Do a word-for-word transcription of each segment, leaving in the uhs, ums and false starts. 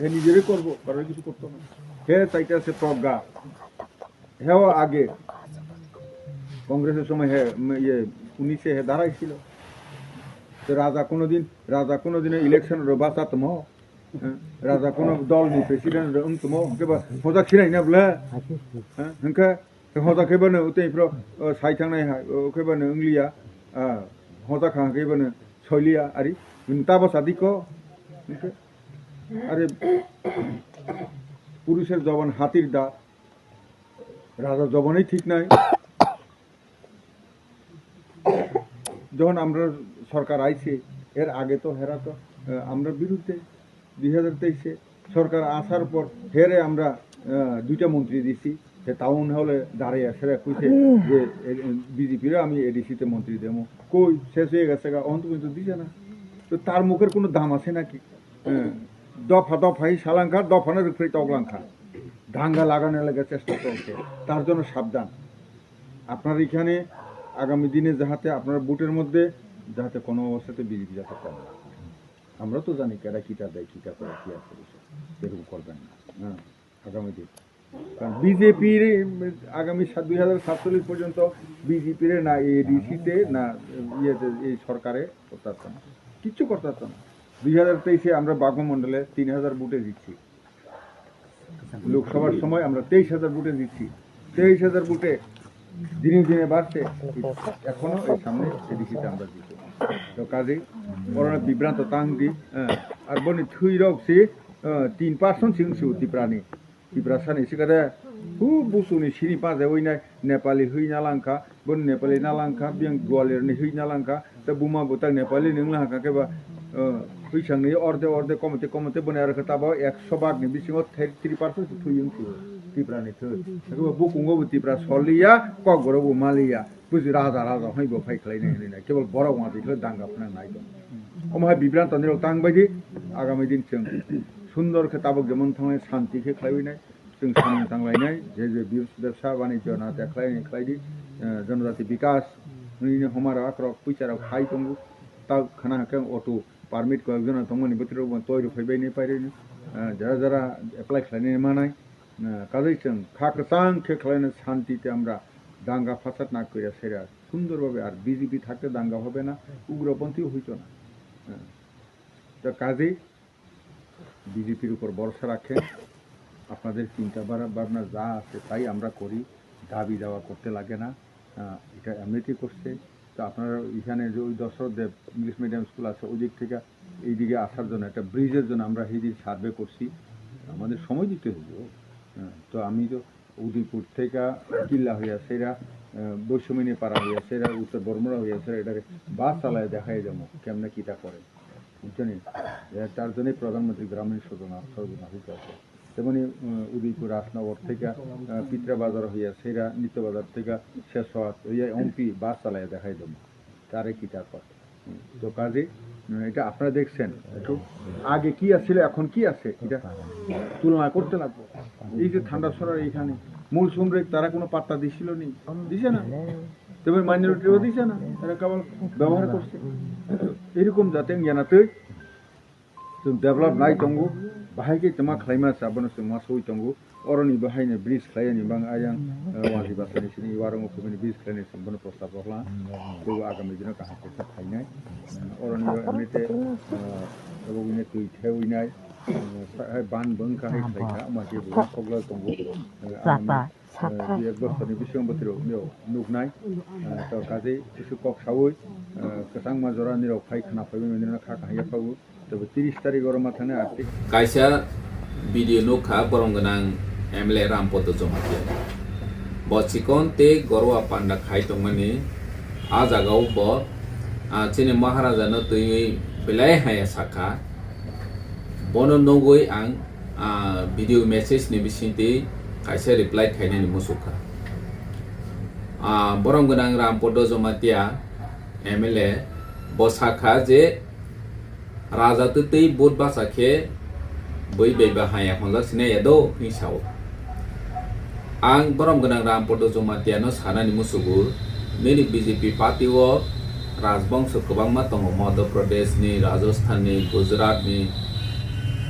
হে নিজেরই করবো, কারোর কিছু করতো না। হে চাইতেছে প্রজ্ঞা। হেও আগে কংগ্রেসের সময় হে, উম, ইয়ে, উনিশে হে দাঁড়াইছিল। তো রাজা কোনোদিন, রাজা কোনোদিন ইলেকশন রে বাঁচাতমো, হ্যাঁ? রাজা কোনো দল নেই, প্রেসিডেন্ট রে উনতমো, কে বা ফজা খিলাই না বলে, হ্যাঁ? হ্যাঁ? Hoda khe bano tei phro, o, sai thangnai hai, o, khe bano wngliya, a, hoda kha khe bano soiliya, ari, tabo sadi ko, hwnkhe, আরে, পুরুষের জবান হাতির দাঁত, রাজা জবানই ঠিক নাই। যখন আমরা সরকার আইছে, এর আগে তো হেরা তো, আহ, আমরা বিরুদ্ধে। দুই হাজার তেইশে সরকার আসার পর হেরে আমরা, আহ, দুইটা মন্ত্রী দিছি। হে টাউন হলে দাঁড়িয়ে সেরা কইছে যে, এ, এ, বিজেপিরে আমি এডিসিতে মন্ত্রী দেবো। কই, শেষ হয়ে গেছে গা, অন্ত কিন্তু দিছে না। তো তার মুখের কোনো দাম আছে নাকি? হ্যাঁ, দফা দফাই সালাঙ্কা, দফানের উপরে তগলাঙ্কা। দাঙ্গা লাগানোর লেগে চেষ্টা চলছে। তার জন্য সাবধান। আপনার এখানে আগামী দিনে যাহাতে আপনার বুটের মধ্যে যাহাতে কোনো অবস্থাতে বিজেপি যাতে করে না। আমরা তো জানি কেডা কিটা দেয়, কিটা করে, কি আর করে, এরকম করবেন না। হ্যাঁ, আগামী দিন। কারণ বিজেপির আগামী সাত-, দুই হাজার সাতচল্লিশ পর্যন্ত বিজেপির না এডিসিতে না ইয়েতে এই সরকারে করতে পারতো না, কিচ্ছু করতে পারতো না। দুই হাজার তেইশে আমরা বাগমা মণ্ডলে তিন হাজার ভোটে জিতছি, লোকসভার সময় আমরা তেইশ হাজার ভোটে জিতছি, তেইশ হাজার ভোটে দিনে দিনে বাড়ছে। এখনো এই সামনে এডিসিতে আমরা জিতবো। তো কাজেই ওরা বিভ্রান্ত তাং দি, হ্যাঁ, আর বনি থুই রক সি, হ্যাঁ, তিন পার্সেন্ট সিং সু তিপ্রানি। Tiprasani sikade, hu busuni sini paje winai Nepali hui nalangkha, boni Nepali nalangkha, biyang Gwalior ni hui nalangkha, te buma bwtak Nepali ni wngla haka khe ba, eh, hui sangni orde orde komote komote boni aro khe tabo ekso bag ni bisingo thirty percent se thui wngsi Tipra ni thwi. Hake ba bukungo bo Tipra soliya, kokborok bo maliya. Buji raja, raja hai bo phai khlai nai hinwi nai. Kebol borok wngya twi khlai danga phwnang nai tong. Omo hai bibranto nirok tang bai di, agami din chwng sundor khe tabuk jemon thangnai, shanti khe khlaiwi nai. Chwng samung tang lai nai, je je bibs-, bebsa banijyo na te khlai nai khlai di, eh, jonojati bikas, nini homa rok akrok puisa rok phai tongo. Ta khana hake auto permit koi jona tongmani bwtwi rok bo toi rok phai bai nai pai rwi nai. Eh, jara jara apply khlai nai manai. Eh, kajai chwng kha kwchang khe khlai nai shanti te amra danga fasad na koira sera. সুন্দরভাবে, আর বিজেপি থাকতে দাঙ্গা হবে না, উগ্রপন্থীও হইতো না। হ্যাঁ। তো কাজেই বিজেপির উপর ভরসা রাখেন, আপনাদের চিন্তা ভাবনা যা আছে তাই আমরা করি, দাবি দাওয়া করতে লাগে না। আহ, এটা এমনিতেই করছে। তো আপনারা এখানে যে ওই দশরথ দেব ইংলিশ মিডিয়াম স্কুল আছে, ওই দিক থেকে এইদিকে আসার জন্য একটা ব্রিজের জন্য আমরা সেই দিন সার্ভে করছি, আমাদের সময় দিতে হবে। হ্যাঁ, তো আমি তো উদয়পুর থেকে কিল্লা হইয়া সেরা, আহ, বৈষম্যিনী পাড়া হইয়া সেরা, উত্তর বর্মরা হইয়া সেরা, এটারে বাস চালায় দেখাই যাবো কেমনে কিটা করে, বুঝছো নি? এ, তার জন্যই প্রধানমন্ত্রী গ্রামীণ সজনা, সজনা হইতে আছে। তেমনি, উম, উদয়পুর রাজনগর থেকে, আহ, পিত্রা বাজার হইয়া সেরা, নিত্য বাজার থেকে শেষ হওয়া, হইয়া এমপি বাস চালায় দেখাই যাবো। কারে কিটা করে। হুম, তো কাজে, উম, এটা আপনারা দেখছেন, একটু আগে কি আছিল, এখন কি আছে, এটা তুলনা করতে লাগবো। এই যে ঠান্ডা সরার এখানে মূল শ্রমিক তারা কোনো পাত্তা দিছিল নি, দিছে না? তবে মাইনরিটিও দিছে না, তারা কেবল ব্যবহার করছে। এরকম যাতে জানাতে তো develop nai tongo, bahai khe tma khlaima sa bono chwng ma soi tongo. Oroni bahaino bridge khlaiyani bang ayang, eh, wali basani sini warung ukhumini bridge khlaina chwng bono prostab rwkha. Tei agami dino kaham khe kha phainai. Oroni o emite, eh, abo wngkhe twi thewi nai, eh, sa-, hai ban bo wngkha hai khlaikha, omo khe bo koklai tongo. Eh, agami Sapa. Eh, dui ek bosorni bisingo bwtwirok nuknai. Eh, to kajei kisu kok saui, eh, kwchangma jora nirok phai khna phaibai mandirno kha kahaiya phago. Tebo tiris tarik oro ma thangna ati. Kaisa video nukha borom gwnang M L A Rampodo Jamatia. Bo chikon tei gorwa panda khai tongmani a jagao bo, ah, chini Maharaja no twiwi belai haya sakha. Bono nugwi ang ah, video message ni bisingtwi kaisa reply khainani muchukha. Ah, borom gwnang Rampodo Jamatia M L A bo sakha je raja twtwi vote bacha khe bui bai ba haya honjak sinai ya do hwnwi sao. Ang borom gwnang Rampodo Jamatia no sanani muchugo, nini B J P party o rajbongso kwbangma tongo, Madhya Pradesh ni, Rajasthan ni, Gujarat ni,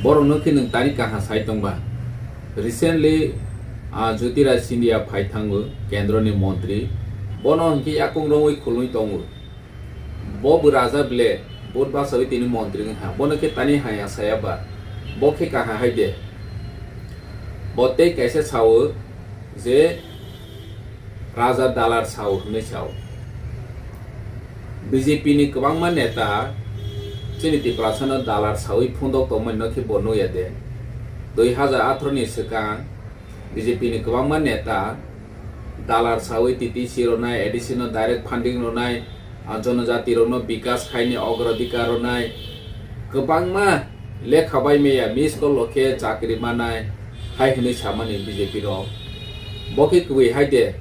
Borokno khe nwng tani kaha sai tongba? Recently, ah, Jyotiraj Scindia phai thango, kendroni montri. Bono hinkhe yakung romwi khulwi tongo. Bo bo raja ble, vote basawi tini montri wngkha. Bono khe tani haya saya ba? Bo khe kaha hai de? Bo tei kaisa sao je raja dalar sao hwnwi sao. B J P ni kwbangma neta chini Tiprasano dalar sawi phundok tongmani no khe bo nukya de? Dui hazar atharo ni swkang B J P ni kwbangma neta dalar sawi T T C rwnai, A D C no direct funding rwnai, ah, jonojati rokno bikas khaini ogrodikar rwnai, kwbangma lekha bai meya miss call rok khe chakri manai hai hwnwi samani B J P rok. Bo khe kwbwi hai de?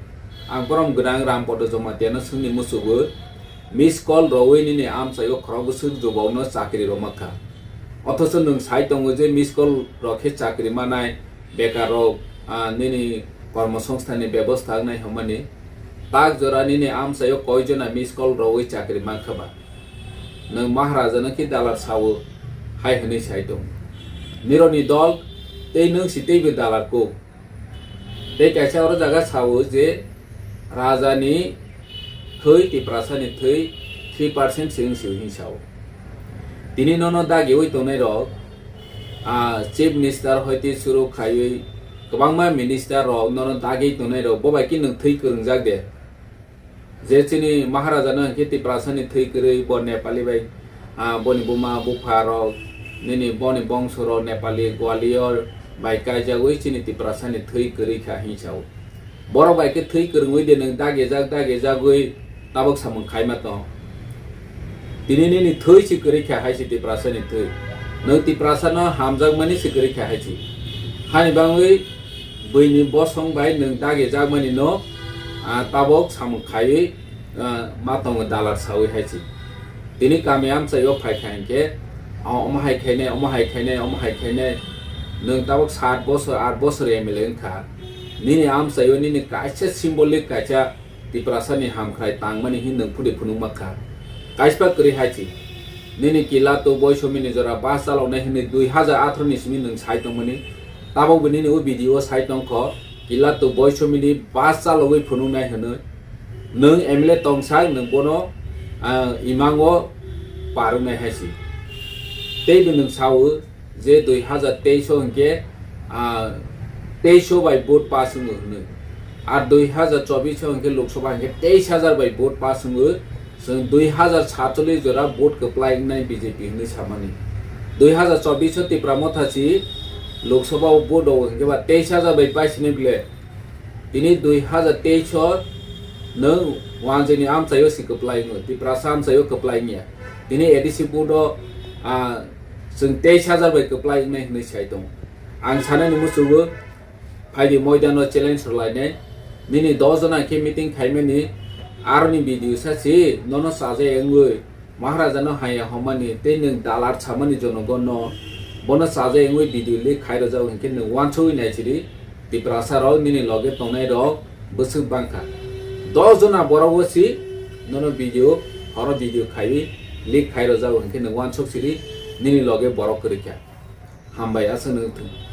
Ang borom gwnang Rampodo Jamatia no swngni musugo, miss call rwwi nini amchaio khorok bwswk jubokno chakri rwma kha. Othocho nwng sai tongo je miss call rok khe chakri manai, bekar rok, ah, nini kormosongsthanni bebosta wngnai hwnmani. Tak jora nini amchaio koi jona miss call rwwi chakri mankha ba? Nwng Maharaja no khe dalar sao hai hwnwi sai tongo. Nironi dol tei nwng si teibo dalar kuk. Tei kaisa oro jaga sao je raja ni thwi, Tiprasa ni thwi three percent se wng si hwnwi sao. Tini nono dagiwi tongnai rok, ah, chief minister hoite suru khaiwi kwbangma minister rok nono dagi tongnai rok, bo bai khe nwng thwi kwrwngjak de? Je chini Maharaja no hinkhe Tiprasa ni thwi kwrwi, bo Nepali bai, ah, boni buma bupha rok, nini boni bongso rok Nepali Gwalior bai kaijagwi chini Tiprasa ni thwi kwrwi kha hinwi sao. Borok bai khe thwi kwrwngwi de nwng dagijak dagijagwi tabuk samung khaima tong? Tini nini thwi si kwrwi kha hai si Tiprasa ni thwi. Nwng Tiprasa no hamjakmani si kwrwi kha hai si. Hani bangwi buini bosong bai nwng dagijakmani no, ah, tabuk samung khaiwi, ah, ma tongo dalar sawi hai si. Tini kami amchaio phai kha hinkhe, ah, omo hai khainai, omo hai khainai, omo hai khainai. Nwng tabuk sat bosor, aat bosor M L A wngkha. Nini amchaio nini kaisa symbolic kaisa Tiprasa ni hamkhrai tangmani hin nwng phudi phunukma kha. Kaispa kwrwi hai si. Nini Kilato Boisomi ni jora bus chaloknai hwnwi dui hazar atharo ni simi nwng sai tongmani. Tabukbo nini o video o sai tongkho. Kilato Boisomi ni bus chalogwi phunuknai hwnwi. Nwng M L A tongsak nwng bono, ah, imango parwnai hai si. Teibo nwng sao, je dui hazar teis o hinkhe, ah, teis o bai vote pass wngo hwnwi. Ar dui hazar chobis o hinkhe Lok Sabha hinkhe teis hazar bai vote pass wngo. Chwng dui hazar satchollis jora vote kwplai wngnai B J P hwnwi samani. Dui hazar chobis o Tipra Motha si Lok Sabha o vote o hinkhe ba teis hazar bai pass wngnai bwle. Tini dui hazar teis o nwng wanjwini amchaio si kwplai wngo, Tiprasa amchaio kwplai wngya. Tini A D C vote o, ah, chwng teis hazar bai kwplai wngnai hwnwi sai tongo. Ang sanani muchungo, phaidi moidano challenge rwlainai. Nini dos jona khe meeting khaimani, aroni video sa si, nono chajai wngwi, Maharaja no haya homani tei nwng dalar samani jonogon no bono chajai wngwi video leak khai rwjago hinkhe nwng uansugwi nai sidi, Tiprasa rok nini loge tongnai rok bwswk bangkha. Dos jona borok o si nono video, horo video khaiwi leak khai rwjago hinkhe nwng uansuk sidi nini loge borok kwrwi kha. Hambai aswk nwng thung.